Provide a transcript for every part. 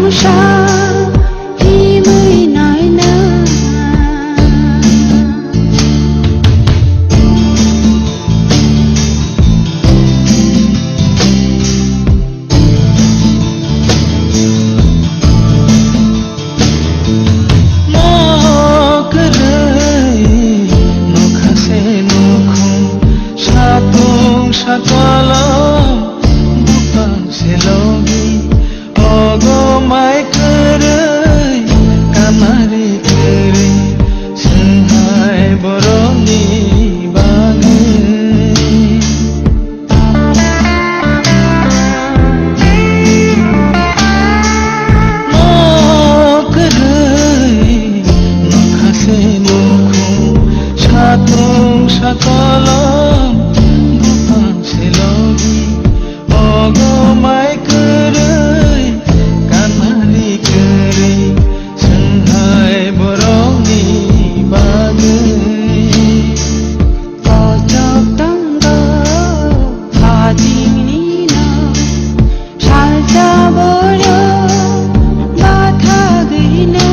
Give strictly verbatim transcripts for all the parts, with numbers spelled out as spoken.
Sa himwi naina. Mo kwrwi nokha se nukhung, satung sakolom buphang se logi, ogo mai kwrwi kanari kwrwi, swnghai borokni bagwi. Mo kwrwi nokha se nukhung, satung sakolom buphang se logi, ogo mai kwrwi kanari kwrwi, swnghai borokni bagwi. Kochok tongo hajingni no, salsa borok bathagwino.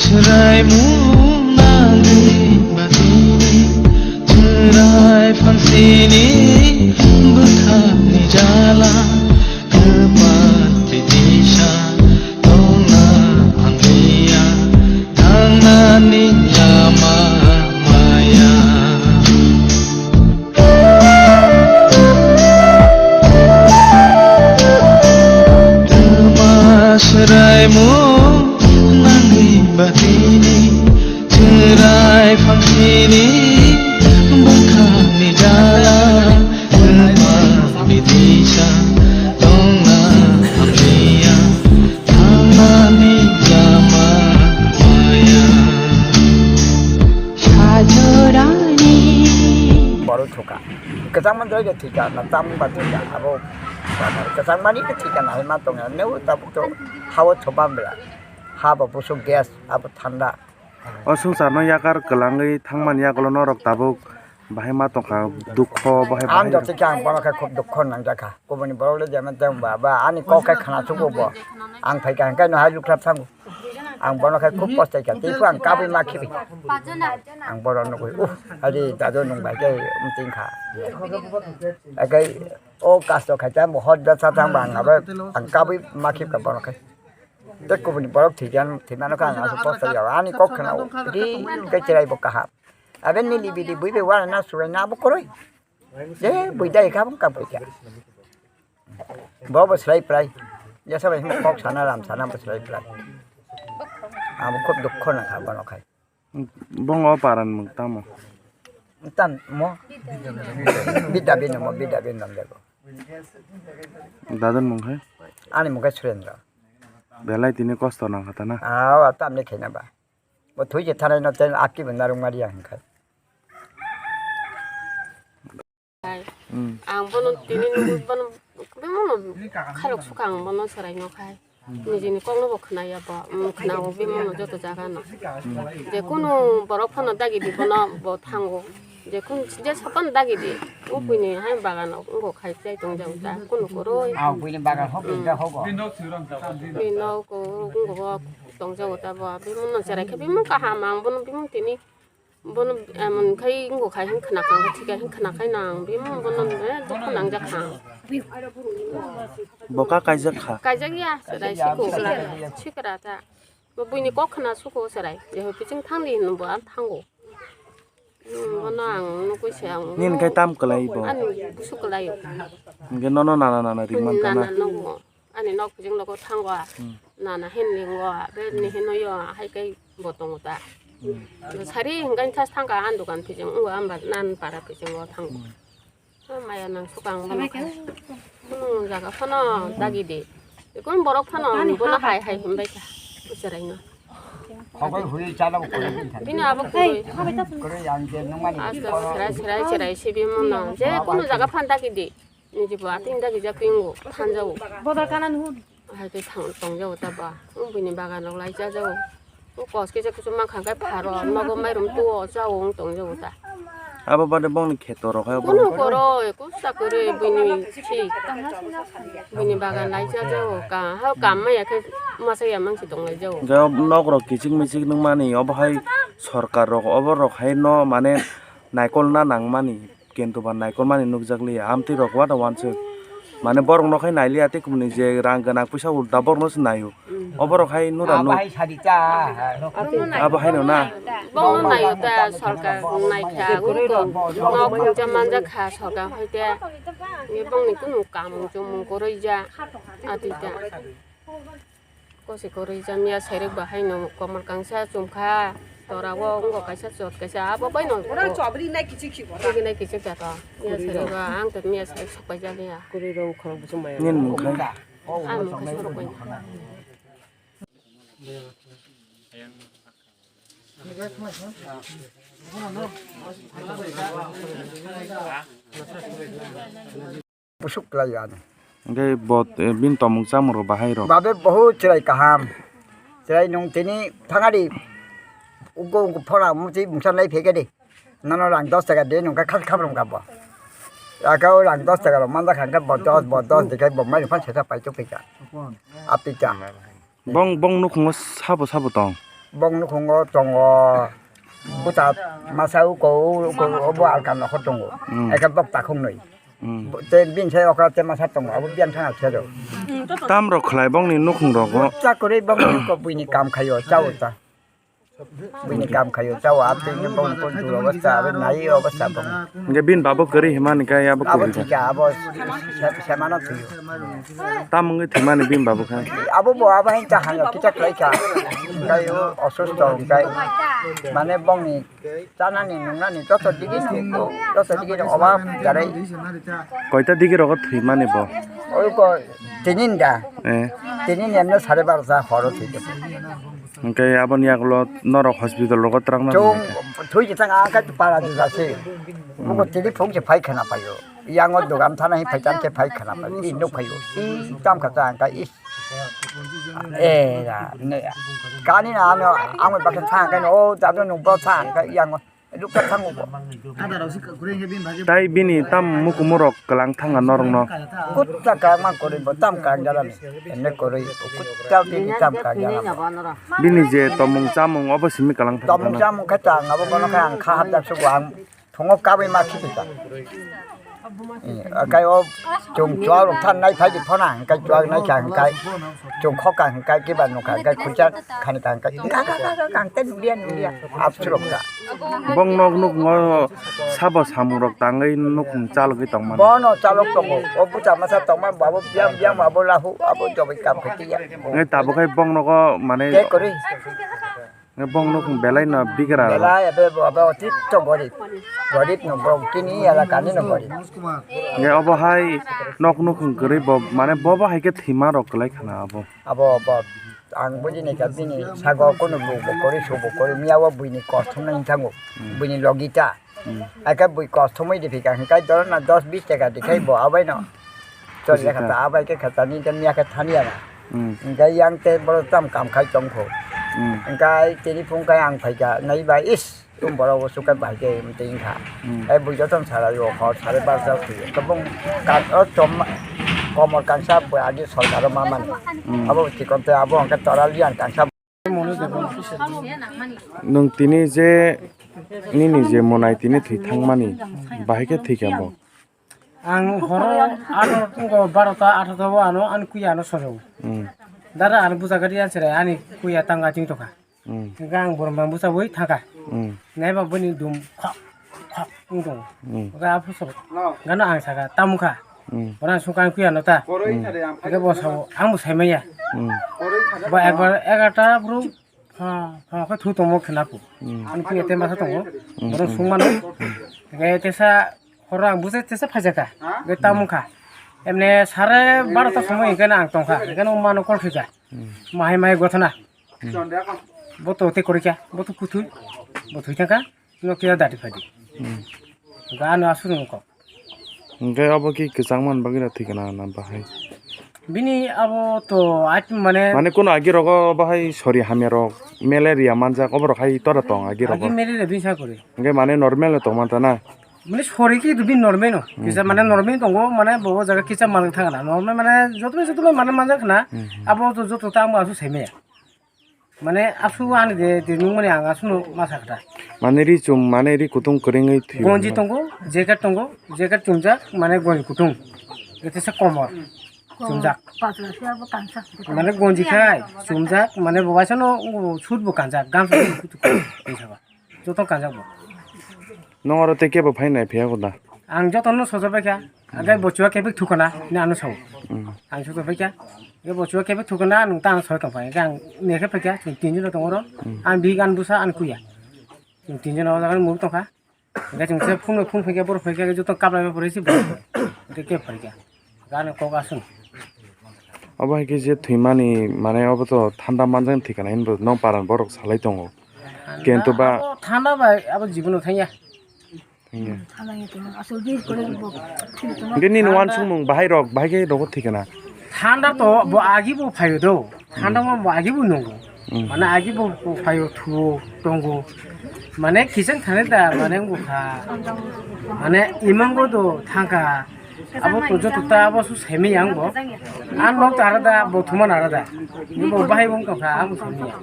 Chwrai mung nangwi batini, chwrai phangsini bwkhakni jala. Kwpal twi tisa tongna hamliya, thangnani lama maya. Twma swraimung nangni batini, chwrai phangsini bwkhakni jala. Kwpal twi tisa tongna hamliya, thangnani lama maya. Sajorani. Borok thuka. Kwchangma jai de thika, na tamung ba thika, abo kwchangmani de thika, na hai ma tongo, neu tabuk to hao thoba bela. Ha bo busuk gas, abo thanda. O swngcharno yakar kwlangwi thangmani yagulo norok tabuk bahai ma tongkha, dukho bahai bahai. Ang jotokhe ang bono khe khub dukho nangjakha. Kubuni borok le jemon tei wngba ba ani kok khe khna sugo bo. Ang phaikha hwnkhe no hai lukrap thango. Ang bono khe khub postai kha. Tei phuru ang kabui ma khibi. Ang bono nugui, uh, hari dado nung bai khe wngting kha. Akai o kasto khai ta mo hot da sa thang ba ang abo ang kabui ma khib kha bono khe. Tei kubuni borok thwijan thwimano khe ang aswk postai ya. Ani kok khna ri khe cherai bo kaham. Abe nili bili bui bai wana na surai na bo koroi. Je bui dai kha bung kap kha. Bo bo slai prai. Ya sabai himo kok sana ram sana bo slai prai. Abo khub dukho na kha bono khai. Bong o paran mung tamo. Tan mo. Bida bino mo bida bino jago. Dadon mung khai. Ani mung khai Surendra. Belai tini kosto nang kha ta na. Ah, tamni khaina ba. Bo thwi je thanai no ten akki bo narwk mari ya hwn khai. Hmm. Ang bono tini nugwi bono bemano khairok sukha ang bono chwrai no khai. Nijini kokno bo khwnaya bo, um, khwnao bemano joto jaga no. Je kunu borok phano dagi di bono bo thango. Je kun je sapan dagi di, o buini hai bagan o wngkha khai chai tong jago ta, kunu koroi. Ah, buini bagan hok da hogo. Bini nok o wngkha tong jago ta bo, bemano chwrai khe bemano kaham ang bono bemano tini. Bono emon khai wngkha khai hin khna kha, thik khai hin khna khai nang, bemano bono dukho nang jak kha. Boka kaijak kha? Kaijak ya, chwrai sikho. Sikra ta. Bo buini kok khna sukho chwrai. Je hoi piching thangdi hinwi bo ang thango. Hmm, bono ang nukui se ang. Nini khai tam kwlai bo? Ani busu kwlai o. Hingke nono nana nana ringman tana. Nana nogo. Ani nok bijing nogo thango a. Hmm. Nana hin lingo a. Be ni hin no yo a hai kai bo tongo ta. Hmm. Sari hingke thas thangka an dukan bijing ngo amba nan para bijing ngo thango. Hmm. O maya nang sukang bono khai. Bono jaga phano dagi di. Ekon borok phano bono hai hai himbai kha. Ucharai no. Khogol huri chala bo kore din thani. Bini abo kore. Kore yang je nungmani. Asta serai serai serai sibi mono. Je kono jaga phan dagi di. Niji bo ating dagi ja pingo thanjao. Bodol kana nuhu. Hai te thang tongjago ta ba. Bini bagan rok lai jajao. Kos kisa kusu mankha khe pharo nogo mairum tuo chao wng tongjago ta. Abo bade bongni kheto rok hai. Kunu koro kusa kore bini si. Bini bagan lai jajao ka ha kam maya khe masa ya mangsi tong lai jao. Ga nok rok kichik michik nung mani obo hai sorkar rok obo rok hai no mane naikol na nang mani. Kintu ba naikolmani nukjakliya, amtwi rok wada wansuk. Mane borok no khai nailiya tei kumni je rang gwnang puisa ulta borok no se naio. O borok hai nura nuk. Abo hai no na. Bono naio ta sorkar naikha, abo nok khungcha manjakha sorkar hai te. Bongni kunu kamung chumung kwrwi ja atwi ta. Kosi kwrwi jamya sairok bahai no komor kangsa chumkha, tora o wngkha kaisa chot kaisa abo bai no. Ora chobri nai kichik si bora. Kichik nai kichik jato. Ya sairok ang to miya sairok sok pai jani ya. Kwrwi rong khorok bwswk maya. Nini mung khai. Ang mung khai sorok bai. Busuk lai ano. Hingke bo, eh, bini tomung chamung rok bahai rok. Babe bohut chwrai kaham. Chwrai nung tini thangari ugo ugo phora muti mungsa lai phege de. Nono rang dos taka de nungka khar khabrum ka bo. Aka o rang dos taka rok manda khan ka bo dos bo dos de kai bo mai phan seta pai to pika. Apika. Bong, bong nukhungo sabo sabo tong? Bong nukhungo tongo bwsa masa uko, uko, bo alka nokhor tongo. Mm. Eka bok takhuk nwi. Mm. Bo-, te bini sai okra te masa tongo, abo biyang thangna khe do. Tam rok khlai bongni nukhung rogo? Cha kwrwi bongni uko buini kam khaio, chao ta. Buini kam khaio, chao, abo tei bongni kon duro obostha, abo nai obostha bong. Hingke bini babo kwrwi himani khe abo kwrwi. Abo thika, abo se-, se-, semano thwio. Tam wngwi thwimani bini babo khe? Abo bo abo hai ta hangyo kisa khlai kha. Hwnkhe o osusto hwnkhe mane bongni chanani nungnani joto digi no, joto digi no obab jarai. Koita digi rogo thwimani bo? Oi ko tinin da. Eh. Tinin emno sare barota horo thwikhe. Hwnkhe aboni yagulo norok hospital rogo twrangna. Chwng thwi jesa ang khe para jesa se. Bugo tini phung se phai khana paio. Yango dogan thana hi phaitan khe phai khana pai, i nuk phaio, i tam kha ta ang kai, i. E ya, ne ya. Kani na ano, ang bai bakhe thang kai, o dadu nuk bo thang kai, yango nuk ta thang bo. Tai bini tam mukumurok kwlang thanga norokno. Kutta kang ma kori bo tam kang jala ni. Ene kori kutta bini tam kang jala. Bini je tomung chamung obo simi kwlang thang. Tomung chamung khe ta ang abo bono khe ang kha hapjak sugo ang. Thungo kabui ma khitika. Akai o chung chuarok than nai phai di phona, hingkai chuarok nai kha hingkai chung khoka hingkai kiba nukha hingkai khuicha khani kha hingkai kha kha kha kha kha hingkai nulia nulia absurok kha. Bong nok nuk ngo sabo samung rok tangwi nuk chalogwi tongmani. Bono chalok tongo, o bucha masa tongma abo biang biang abo lahu abo jobai kam khaitiya. Ngai tabuk hai bong nogo mane. Ke kori. Bong nukhung belai no bigra. Belai abe bo abe otitto gorib. Gorib no bong tini elakani no gorib. Nge obo hai nok nukhung kwrwi bo mane bobo hai khe thwima rok kwlai khana abo. Abo bo ang bujini kha bini sago kunu bu bo kori su bo kori miya o buini kosthum nai thango. Hmm. Buini logita. Hmm. Ake bui kosthumui di phika hingkai doro na dos bis taka di khai bo abai no. Chol ya kata abai ke kata ni kan ya ke thani ya na. Hmm. Hingkai yang te boro tam kam khai tong kho. Hmm. Hingkai tini phung kai ang phai ka nai ba is tum boro wo suka bai ke mting kha. Hmm. Ai bui joton sara yo kho sare bar jao thi. Kabung ka o chom komor kansa bui agi sorkar ma mani. Hmm. Abo chikon te abo hingkai toral yang kansa. Nwng tini je nini je monai tini thwi thangmani bahai khe thwikha bo? Ang horo atharo tongo, barota atharo o ano ani kuya ano sojo. Hmm. Dada ano buja gari anse ani kuya tanga ting tokha. Hmm. Hingke ang borok mang bucha bui thangkha. Hmm. Naiba bini dum khok khok wng tongo. Hmm. Hingke aphuru gano ang saka tamukha. Hmm. Borok ang sungkha ang kuya no ta. Hmm. Hingke bo sao ang bo sai maya. Hmm. Bo ekbar egarta bro ha ha khe thu tongo khna ku. Hmm. Ang kuya te masa tongo. Hmm. Borok sung mano. Hingke tesa horo ang bucha tesa phaijakha. Hingke tamukha. Emne sare barota somoi hingke ang tongkha. Hingke no mano call khaikha. Hmm. Mahai mahai gothona. Hmm. Bo to tei koroi kha, bo to kuthwi, bo thwi thang kha, no khe dati phai di. Hmm. Ga ano aswk nung kok. Hwnkhe abo khe kwchangma ni bagwi no thwi kana na bahai? Bini abo to ait mane. Mane kono agi rogo bahai sori hamya rok, malaria manjak, obo rok hai tora tong agi rogo? Agi malaria bini sa kori. Hwnkhe mane normal no tong man ta na? Mane sori khe bini normal no. Hmm. Kisa mane normal tongo, mane bo jaga kisa manjak thang na. Normal mane joto joto mane manjak na. Hmm. Abo to joto ta amo aswk sai maya. Mane aswk ani de, de nungmani ang aswkno ma sakha. Mane ri chum, mane ri kutung kwrwngwi thwiyo. Gonji tongo, jacket tongo, jacket chumjak, mane gonji kutung. Ete se komor. Chumjak. Mane gonji khai, chumjak, mane bo waisa no, o, suit bo kanjak, gamsa bo kutung kanjak. Joto kanjak bo. Nong oro tei kebo phai nai phiya ko da? Ang joto no sojo bai kha. Agai bo chua kebek thukana, ni ano sao. Hmm. Ang sojo bai kha. Ye bo chua kebek thukana, nung ta ano soi tong phai. Ang ne khe phai kha, chwng tin jona tong oro. Hmm. Ang bihik, ang bwsa, ang kuya. Chwng tin jona o jaga muk tong kha. Hingke chwng se phone bai phone phaikha, borok phaikha, joto kaplai bai pore se borok. Hingke kebo phaikha. Gana kok aswng. Obo hai khe je thwimani, mane obo to thanda manjak thwikana hinwi bo nong paran borok salai tongo. Kintu ba abo thanda bai abo jibono thangya. Thangya. Thanda ya to asol bir kore bo. Hingke nini wansukmung bahai rok, bahai khe rogo thwikana. Thanda to bo agi bo phaio do. Thanda ma bo agi bo nungo. Hmm. Mane agi bo phaio thuo tongo. Mane kichang thane da mane wngkha. Mane imango do thangkha. Abo to joto ta abo su semi yang bo. Ang nok ta arada bo thuman arada. Ni bo bahai wngkha ang semi ya.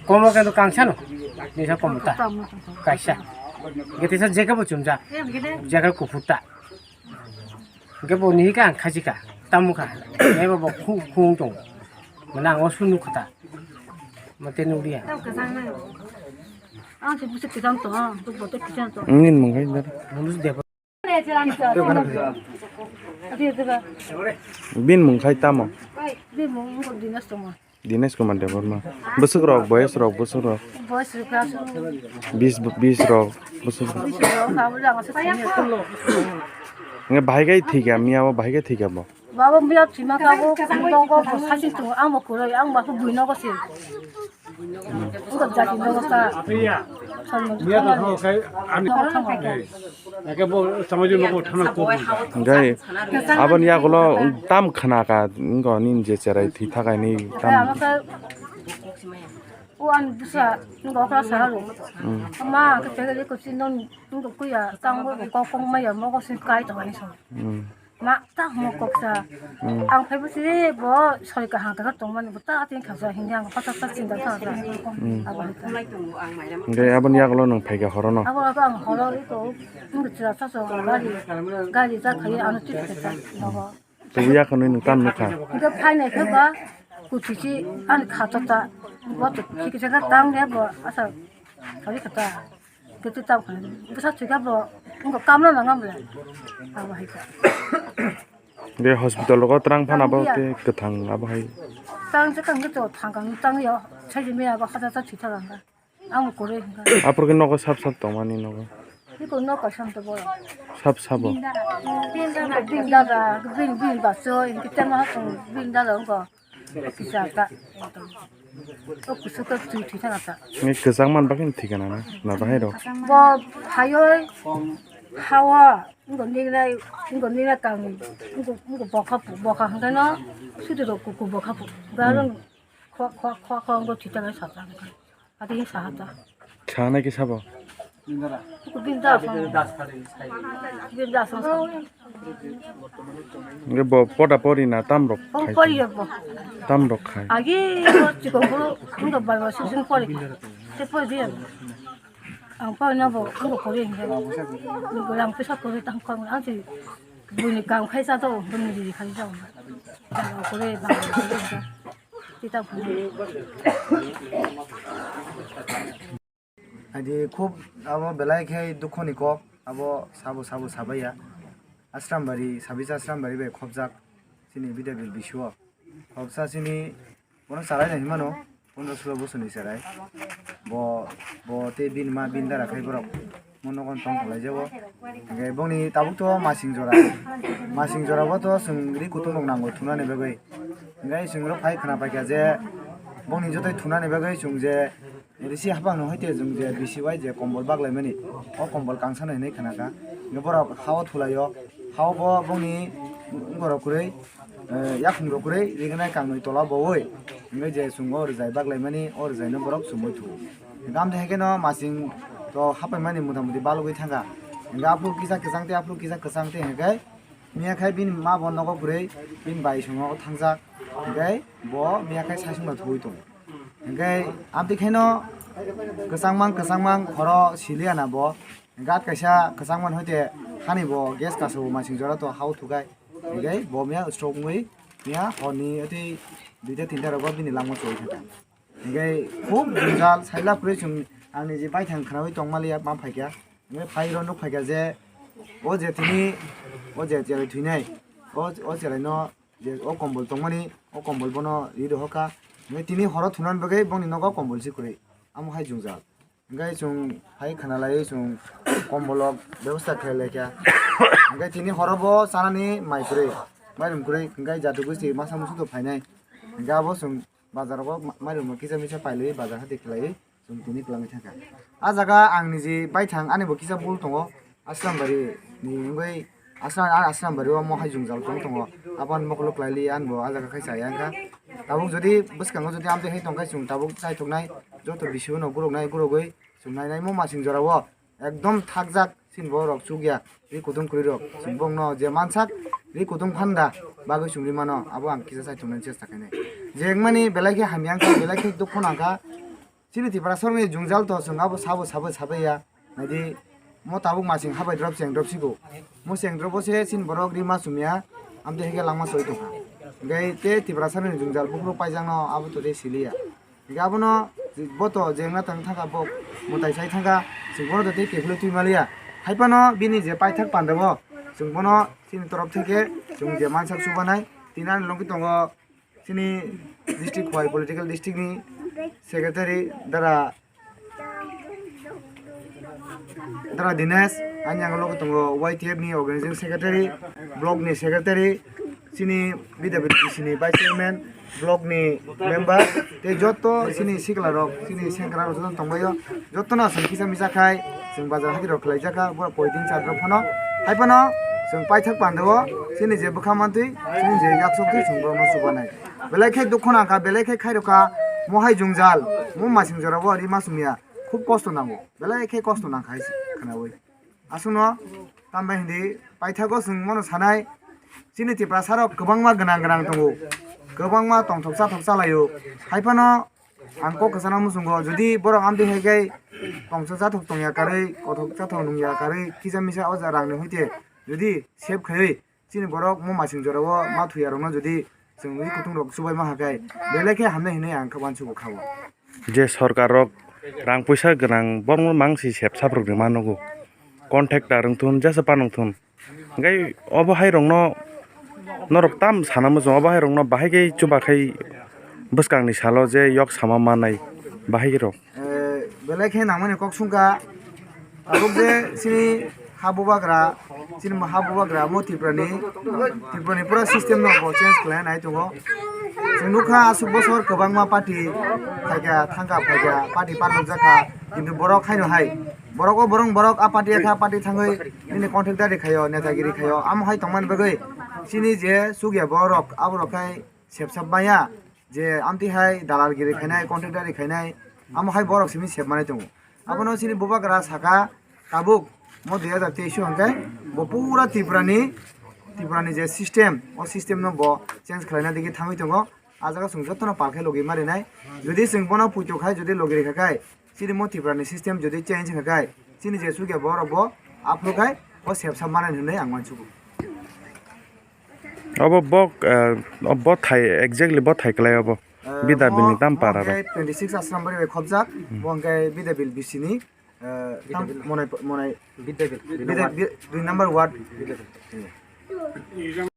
Komo kendo kangsano. Ni sa komo ta. Kaisa. Gete sa jeka bo chumja. Jeka kuphutta. Hingke bo nihikhe ang khachikha, tamukha. Ebo bo khu-, khung tong. Mane ang o sunu khata. Mate nukliya. Ang se busi kijang tong, ang se bote kijang tong. Nini mung khai dar. Bonus debo. Bini mung khai tamo? Bini mung Dinesh tongmo. Dinesh Kumar Debbarma. Bwswk rok, boyes rok, bwswk rok. Boyes rok aswk. Bis, bis rok, bwswk rok. Bis rok, abo jang aswk sini. Nge bahai gai thika, miya bo bahai gai thika bo. Babo miya thima ka bo, bo, bo, bo, sasi tu, ang bo kuroi, ang bo bui nogo se. Ang bo jati nogo ka. Miya to thang kai, ani. Nogo thang kai. Hingke aboni yagulo tam khna ka, wngkha nini je cherai thwi thakaini tam. O ani bwsa, wngkha okra sahalo. Hmm. Ma, khe pegel ko si non, wngkha kuya, tang bo kok kong maya, mo ko si kai to ani so. Hmm. Ma, ta mo kok sa. Hmm. Ang phai bo si bo sori kaham ka tong mani bo ta tin kha sa, hindi ang pata ta chinta sa sa. Hmm. Abo hai ka. Hingke aboni yagulo nwng phaikha horono. Abo, abo ang horo iko. Wngkha chwla saso gari, gari jak khaye ano tip khe sa nogo. Tubui yakhwno nwng tam nukha. Hingke phainai khe ba kuthisi ani kha tota. Bo to kisa kisa tang de bo asa kari kata. Kete tam kha. Bwsa thwikha bo wngkha kamla nang amle. Abo hai kha. De hospital rogo twlang phana bo tei kwthang abo hai. Tang se kang to thang kang tang yo. Sai je me abo hata ta thwi thang kha. Ang bo kwrwi hwnkha. Aphuru khe nogo sap sap tongmani nogo. Biko nok kaisa to bo. Sap sabo. Bini dada, bini, bini baso, inki tema hakung, bini dada wngkha. Kisa ta. O kusu ka twi twi thana ta. Ni kwchang man bagwi thikana na, na bahai rok. Bo phaioi hawa, ngo ningnai, ngo ningnai kang, ngo, ngo bokha, bokha hwnkhe no, sudu rok kuku bokha, garang khwa, khwa, khwa, khwa, ngo thwi thana sa ta. Adi saha ta. Sana ke sabo? Binda song. Binda song. Nge bo poda pori na tam rok khai. Pori ya bo. Tam rok khai. Agi bo chikon buru, nge bai bai sung sung pori. Te pori dia. Ang pori na bo, nge pori nge. Nge lang pisa pori tang kong ang si. Buni kam khai sa to, buni di khai sa. Ang pori bang. Tita phunuk. Adi khub abo belai khe dukho ni kok, abo sabo sabo sabaiya. Asrambari, sabisa Asrambari bai khobjak chini Bidyabil bisio. Khobsa chini bono charai na himano, pondro sulo bosor ni charai. Bo, bo tei bini ma bini dara khai borok. Mo nogo tong khlai jabo. Hingke bongni tabuk to masing jora. Masing jora bo to chwng ri kutung rok nango thunani bagwi. Hingke chwng rok phai khna paikha je bongni joto thunani bagwi chwng je Risi haphang no haite jung je bisi bai je kombol baglai mani, o kombol kangsa no hinui khna kha. Hingke borok hao thulai o, hao bo bongni borok kwrwi, eh, yakhung rok kwrwi rignai kangnwi tola bowi, hingke je chwng o rwjai baglai mani, o rwjai no borok chumui thu. Hingke amtwi hai khe no masing to hapai mani mota moti balugwi thang kha. Hingke aphuru kisa kwchang tei aphuru kisa kwchang tei hingke miya khai bini ma bo nogo kwrwi bini bai swngo thangjak, hingke bo miya khai sai songno thuwi tongo. Hingke amtwi khaino kwchangmang kwchangmang khoro siliya na bo. Gat kaisa kwchangmani hoite hani bo gas kaso bo masing jora to hao thukai. Hingke bo miya stroke wngwi miya horni oti duita tinta rogo bini langma choli thangkha. Hingke khub jwngjal sailap kwrwi chwng ang niji baithang khwnaui tongmaliya ma phaikha. Hingke phairo nuk phaikha je o je tini o je cherai thwinai o, o cheraino je o kombol tongmani, o kombol bono ri rohorkha. Hingke tini horo thunani bagwi bongni nogo kombol si kwrwi. Amo hai jwngjal. Hingke chwng hai khna laiwi chwng kombolrok bebosta khlai laikha. Hingke tini horo bo chanani mai kwrwi, mairum kwrwi, hingke jatu gosti masa musu to phainai. Hingke abo chwng bazar rogo ma-, mairum kisa misa pailaiwi bazar hati khlaiwi chwng tini kwlangwi thangkha. A jaga ang niji baithang ani bo kisa bul tongo. Aslam bari ni wngwi aslam, a aslam bari o mohai jwngjal tong tongo. Aboni mokolo kwlaili ani bo a jaga khai chaya wngkha. Tabuk jodi bwskango jodi amtwi hai tongkha chwng tabuk chaithoknai joto bisi bono guruknai gurugwi chwng nainai mo masing jora o ekdom thakjak sin borok chukya ri kutung kwrwi rok chwng bongno je mansak ri kutung phanda bagwi chwng ri mano abo ang kisa chaithoknani chesta khainai. Je wngmani belai khe hamya wngkha belai khe dukhu nangkha. Chini Tiprasarokni jwngjal to chwng abo sabo sabo sabai ya. Naidi mo tabuk masing habai drop cheng drop sigo. Mo cheng drop o se chini borok rima chumya. Amtwi hwnkhe langma soi tongkha. Hwnkhe te Tiprasarokni jwngjal buphuru paijakno abo to tei siliya. Hwnkhe abono bo to jengna tang thangkha bo mwtai sai thangkha. Chwng bono to tei kephilwi twi maliya. Haiphano bini je paithak panda bo chwng bono chini torop theke chwng je mansak chubanai. Tini ani logi tongo. Chini district bai political district ni secretary dara, dara Dinesh, ani ang logo tongo Y T F ni organizing secretary, block ni secretary, chini B W T C ni vice chairman, block ni member, tei joto chini sikla rok, chini sengkra rok joto tongbaio. Jotono aswk kisa misa khai chwng bazar hati rok khlai jaka borok poitin chadrok phano. Hai phano chwng paithak panda o chini je bwkha mantwi chini je yaksok twi chwng borokno chubanai. Belai khe dukhu nangkha, belai khe khairokha, mo hai jwngjal, mo masing jora bo rima sumya khub kosto nango, belai khe kosto nangkha hai se khwnaui. Aswkno tambai hindi paithago chwng mono sanai chini Tiprasa rok kwbangma gwnang gwnang tongo, kwbangma tongthok chathok chalaio. Hai phano Ang kok kwchana muchungo, jodi borok amtwi hai khe tongsa chathok tongya karwi, kothok chathok nungya karwi, kisa misa o ja rangni hoite jodi save khaiwi, chini borok mo masing jorao ma thuya rokno jodi chwng wi kutung rok chubai ma hakhe, belai khe hamnai hinwi ang khe uansugo kha o. Je sorkar rok rang puisa gwnang, borokno mangsi sep saprok rwma nugo, contractor wngthun, jesa pan wngthun. Hingke obo hai rokno norok tam sana muchung, obo hai rokno bahai khe chubakhai bwskangni salo je yok sama manai bahai rok. Eh, belai khe nangmani kok sungkha, tabuk je chini ha bubagra, chini ha bubagra mo Tripurani, Tripurani pura system no bo change khlai nai tongo. Chwng nukha aswk bosor kwbangma party phaikha, thangkha, phaikha, party parnok jakha, kintu borok haino hai. Borok o borok, borok a party, a kha party thangwi nini contractor ri khaio, netagiri khaio, amo hai tongmani bagwi chini je chukya borok, aborok khai sepsap maya je amtwi hai dalalgiri khainai, contractor ri khainai, amo hai borok simi sepmani tongo. Abono chini bubagra saka tabuk mo dui hajar teis o hwnkhe bo pura Tripurani, Tripurani je system, o system no bo change khlaina digwi thangwi tongo. A jaga chwng jotono pal khe logi ma rinai. Jodi chwng bono puito khai, jodi logi rikha khai, chini mo Tripura ni system jodi change wngkha khai, chini je chukya borok bo aphuru khai o sepsa manani hinwi ang uansugo. Obo bo, eh, bo thai, exactly bo thai kwlai obo. Eh, Bida bo bini tam para rok. Twenty six Ashram bari bai khobjak, bo hwnkhe Bida bil bisini, eh, tam monai, monai Bida bil, Bida bil, dui number ward.